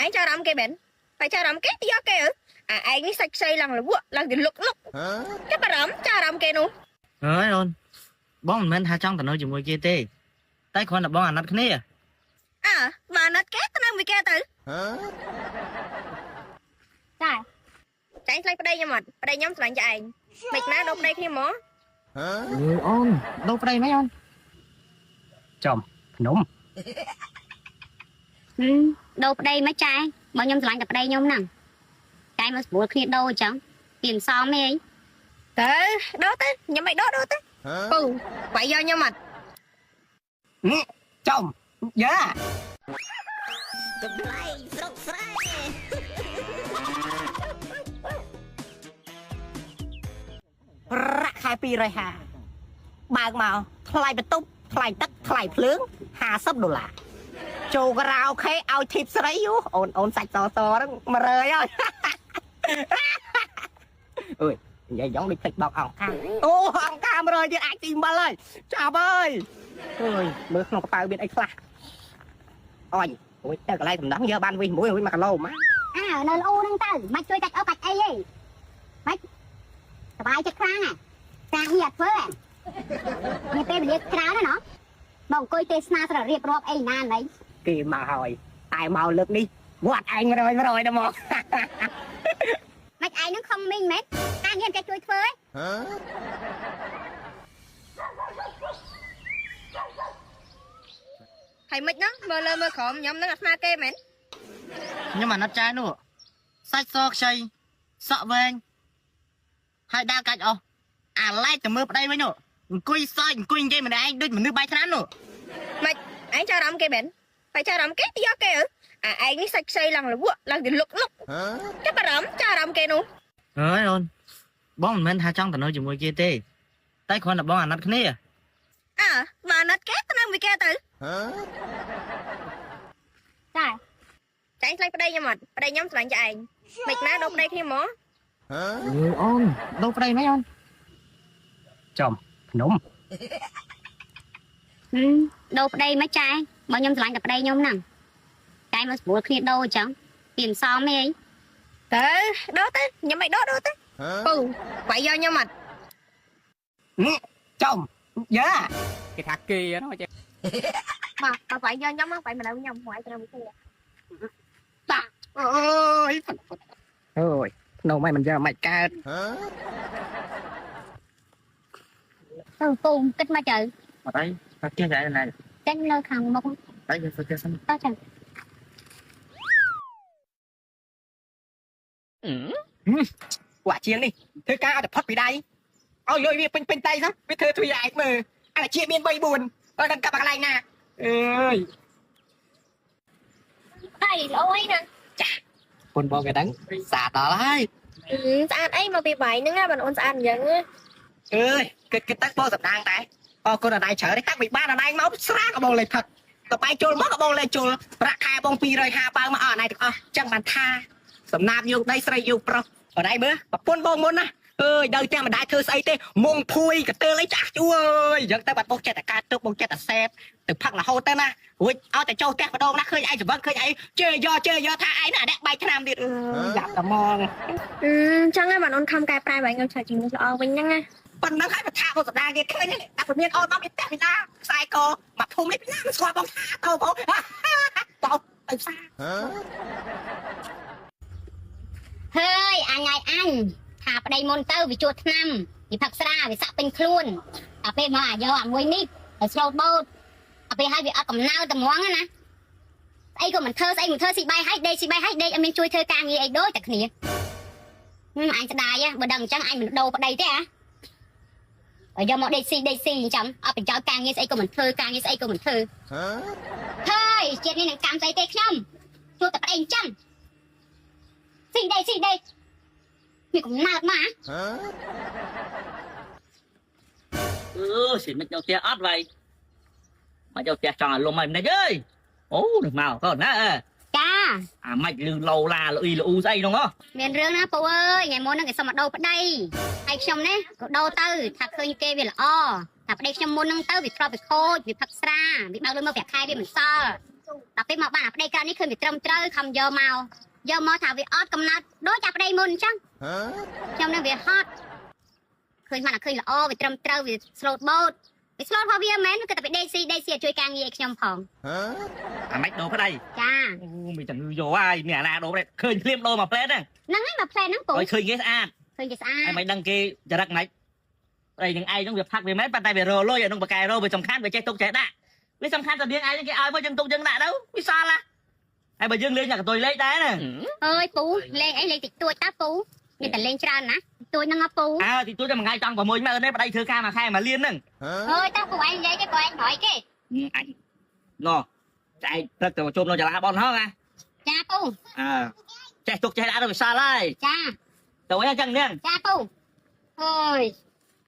ឯងចាប់អារម្មណ៍គេមែនតែចាប់អារម្មណ៍គេទៅយកគេអឺអាឯងនេះសាច់ខ្ចីឡើងលវក់ឡើងទៅលុកលុកចាប់អារម្មណ៍ចាប់អារម្មណ៍គេនោះ ហើយអូនបងមិនមែនថាចង់ទៅនៅជាមួយគេទេតែគ្រាន់តែបងអាណិតគ្នា អើបើអាណិតគេទៅនៅមួយគេទៅចាចាញ់ឆ្លាញ់ប្តីខ្ញុំអត់ប្តីខ្ញុំស្រឡាញ់ចាឯងមិនណាដូរប្តីគ្នាហ្មង អឺអូនដូរប្តីមិនអូន ចំភ្នំ ហឹមដូរប្តីមកចែបើខ្ញុំស្រឡាញ់តែប្តីខ្ញុំហ្នឹងតែមកស្រួលគ្នាដូរអញ្ចឹងពីមិនសមទេអី ទៅដូរទៅខ្ញុំមិនដូរដូរទៅពូវាយយកខ្ញុំអត់ ចំយ៉ា កំ pl ែងស្រុកស្រែ ប្រាក់ខែ250បើកមកថ្លៃបន្ទប់ថ្លៃទឹកថ្លៃភ្លើង50ដុល្លារចូលការ៉ាអូខេឲ្យធីបស្រីយូអូនអូនសាច់សសហ្នឹង100ហើយ អើយនិយាយយ៉ាងដូចភ្លេចបោកអង្គការអូអង្គការ100ទៀតអាចទីអំបិលហើយចាប់ហើយអើយមើលក្នុងកប៉ៅមានអីខ្លះអញអូយទៅកន្លែងសំណងយកបានវិសមួយរួច1គីឡូម៉ា អើនៅលូហ្នឹងទៅមិនជួយកាច់អុកកាច់អីទេមិនសบายចិត្តខ្លាំងហ่ะការងារអត់ធ្វើហ่ะមានពេលវេលាច្រើនណាស់ណោះមកអង្គុយទេសនាស្ររៀបរាប់អីណាណី គេមកហើយតែមកលើកនេះវត្តឯង100 100ទៅមក មិនឯងហ្នឹងខំមីងមែនការងារមិនចេះជួយធ្វើទេ ហើយមិនហ្នឹងមើលលើមើលក្រោមខ្ញុំហ្នឹងអាស្មាគេមែន ខ្ញុំអាណិតចែនោះសាច់សខ្ចីសក់វែងហើយដើរកាច់អស់អាឡែកទៅមើលប្តីវិញនោះអង្គុយសើចអង្គុយនិយាយម្នាក់ឯងដូចមនុស្សបាយថ្នាំនោះ មិនឯងចាប់អារម្មណ៍គេមែនតែចាប់អារម្មណ៍គេទៅយកគេអឺអាឯងនេះសាច់ខ្ចីឡើងលវក់ឡើងទៅលុកលុកចាប់អារម្មណ៍ចាប់អារម្មណ៍គេនោះ ហើយអូនបងមិនមែនថាចង់ទៅនៅជាមួយគេទេតែគ្រាន់តែបងអាណិតគ្នា អើបើអាណិតគេទៅនៅមួយគេទៅ ចា ចាញ់ឆ្លាញ់ប្តីខ្ញុំអត់ប្តីខ្ញុំស្រឡាញ់ចាឯងមិនណាដូរប្តីគ្នាហ្មង អឺអូនដូរប្តីមិនអូន ចំភ្នំ ហឹមដូរប្តីមកចែបើខ្ញុំស្រឡាញ់តែប្តីខ្ញុំហ្នឹងតែមកស្រួលគ្នាដូរអញ្ចឹងពីមិនសមទេអី ទៅដូរទៅខ្ញុំមិនដូរដូរទៅពូវាយយកខ្ញុំអត់ ចំយ៉ា គេថាគេហ្នឹងចេះ បាទបើវាយយកខ្ញុំវាយមកនៅខ្ញុំវាយទៅមួយគេ អើយអើយភ្នំឯងមិនយកមិនកើត ទៅពូគិតមកទៅ អត់អីតែគេចែណា ចេញនៅខាងមុខ តែយើងទៅគេសិន ទៅចឹង ពួកជាងនេះធ្វើការឲ្យតែផុតពីដៃឲ្យលុយវាពេញពេញដៃសិនវាធ្វើទ្វីឯងមើលអាជាមាន3 4អត់ដឹងកាប់កន្លែងណាអើយ ហើយល្អអីណា ពុនបងគេដឹងសាដល់ហើយ ស្អាតអីមកពីបាយហ្នឹងណាបងអូនស្អាតអញ្ចឹង អើយគិតគិតទៅបងសំដាងតែអរគុណអដៃច្រើនតាំងពីបានអដៃមកស្រាក៏បងលេខផឹកតបែកជុលមកក៏បងលេខជុលប្រាក់ខែបង250បើមកអស់អដៃទាំងអស់ចឹងបានថាសំណាបយកដីស្រីយកប្រុសអដៃមើលប្រពន្ធបងមុនណាអើយដល់ផ្ទះមិនដែរធ្វើស្អីទេមុងភួយកទើលអីចាស់ជួអើយអញ្ចឹងទៅបាត់បងចិត្តតែកើតទុកបងចិត្តតែសេបទៅផឹករហូតទៅណារួចឲ្យតែចូលផ្ទះម្ដងណាឃើញឯងច្រវឹងឃើញឯងជេរយកជេរយកថាឯងណាអ្នកបែកឆ្នាំទៀតអើយយ៉ាប់តែហ្មង អឺចឹងហើយបងអូនខំកែប្រែបាយខ្ញុំឆាច់ជំនួសល្អវិញហ្នឹងណា ប៉ុណ្ណឹងហើយបើថាបងសម្ដាងគេឃើញតែព្រមានអូនមកពីផ្ទះពីណាខ្សែកមកភូមិនេះពីណាមិនស្គាល់បងថាទៅបងទៅទៅផ្សារ ហើយអញឲ្យអញថាប្តីមុនទៅវាជួឆ្នាំវាផឹកស្រាវាសាក់ពេញខ្លួនតែពេលមកអាយកអាមួយនេះទៅស្រូតបូតតែពេលហើយវាអត់កំណើតម្ងណាស្អីក៏មិនធ្វើស្អីមិនធ្វើស៊ីបាយហើយដេកស៊ីបាយហើយដេកអត់មានជួយធ្វើការងារអីដូចតែគ្នាហឹមអញស្ដាយហ៎បើដឹងអញ្ចឹងអញមិនដូរប្តីទេហ៎បើយកមកដេកស៊ីដេកស៊ីអញ្ចឹងអត់ប្រយោជន៍ការងារស្អីក៏មិនធ្វើការងារស្អីក៏មិនធ្វើហើយជាតិនេះនឹងកម្មស្អីទេខ្ញុំជួបតែប្តីអញ្ចឹងស៊ីដេកស៊ីដេកមានកំណើតមកហ៎ អឺសិមិនចូលផ្ទះអត់វៃមកចូលផ្ទះចង់ឲ្យលំឲ្យមិនអើយអូនឹងមកកូនណាអើ ចា អាម៉េចលឺឡូឡាលអ៊ីលអ៊ូស្អីនោះហ៎ មានរឿងណាពូអើយថ្ងៃមុនហ្នឹងគេសុំមកដូរប្តីហើយខ្ញុំនេះក៏ដូរទៅថាឃើញគេវាល្អថាប្តីខ្ញុំមុនហ្នឹងទៅវាធ្លាប់វាខូចវាផឹកស្រាវាបើកលុយមកប្រាក់ខែវាមិនសល់ ដល់ពេលមកបានអាប្តីក្រៅនេះឃើញវាត្រឹមត្រូវខំយកមកយកមកថាវាអត់កំណត់ដូចអាប្តីមុនអញ្ចឹងខ្ញុំនឹងវាហត់ឃើញមកតែឃើញល្អវាត្រឹមត្រូវវាស្លូតបូតវាស្លូតរបស់វាមែនគឺតែពីដេស៊ីដេស៊ីឲ្យជួយការងារឲ្យខ្ញុំផង អាម៉េចដូរប្តី ចា អូមានចង្ងឺយកហើយមានអាណាដូរប្តីឃើញភ្លាមដូរមកផ្លែតហ្នឹង ហ្នឹងហើយមកផ្លែហ្នឹងពូ ឲ្យឃើញគេស្អាត ឃើញគេស្អាត ហើយមិនដឹងគេចរិតម៉េចប្តីនឹងឯងហ្នឹងវាផឹកវាមែនប៉ុន្តែវារលុយអានោះបកែរវាសំខាន់វាចេះទុកចេះដាក់វាសំខាន់តែនាងឯងគេឲ្យមកយើងទុកយើងដាក់ទៅវាសល់ណាហើយបើយើងលេងតែកតុយលេខដែរណា អើយពូលេងអីលេងតិចតួចតាពូមានតែលេងច្រើនណាតួចហ្នឹងហ៎ពូ អើទីទួចតែមួយថ្ងៃចង់6ម៉ឺនទេប្តីធ្វើការមួយខែមួយលានហ្នឹង អើយតាពូឯងនិយាយគេពូឯងប្រយគេ អញណោះចែកព្រឹកទៅជុំនៅចលាបនហងណា ចាពូ អើចេះទុកចេះដាក់ទៅវាសល់ហើយ ចា ទៅអីចឹងនាង ចាពូអើយ